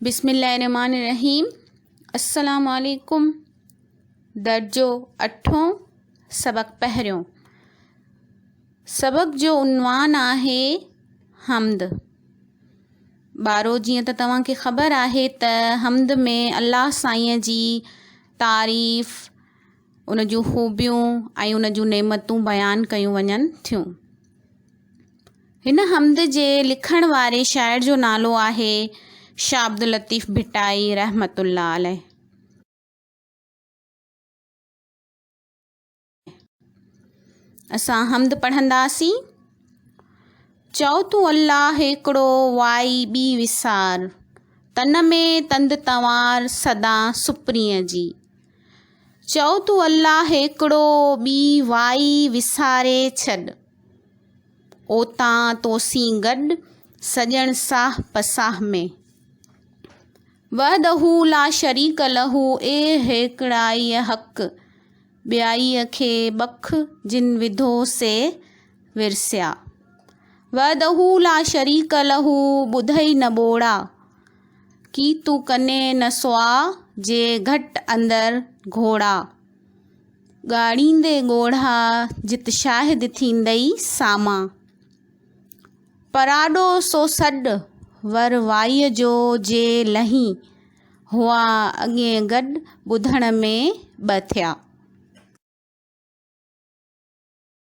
بسم الله الرحمٰن الرحيم السلام عليڪم درجو اٺون سبق پهريون سبق جو عنوان آهي حمد ٻارو جيئن ته توهان کي خبر آهي ته حمد ۾ الله سائين جي تعريف ان جون خوبيون ۽ ان جون نعمتون بيان ڪيون وڃن ٿيون هن حمد جي لکڻ واري شاعر جو نالو آهي شاهه عبداللطيف ڀٽائي رحمة الله عليه. اسان حمد پڙهنداسين. چئو تون الله هيڪڙو وائي ٻي وسار، تن ۾ تند تنوار سدا سپرينء جي. چئو تون الله هيڪڙو ٻي وائي وساري ڇڏ. اوتان توسين گڏ، سڄڻ ساهه پساهه ۾. وحده لا شريڪ له اي هيڪڙائيء حق، ٻيائيء کي ٻک جن وڌو سي ورسيا. وحده لا شريڪ له ٻڌئي نه ٻوڙا، ڪي تون ڪنين نه سئا جي گهٽ اندر گهوڙا. ڳاڙيندي ڳوڙها جت شاهد ٿيندئي ساما. پراڏو سو سڏ ور وائيء جو جي لهين، هئا اڳئين گڏ ٻڌڻ ۾ ٻه ٿيا.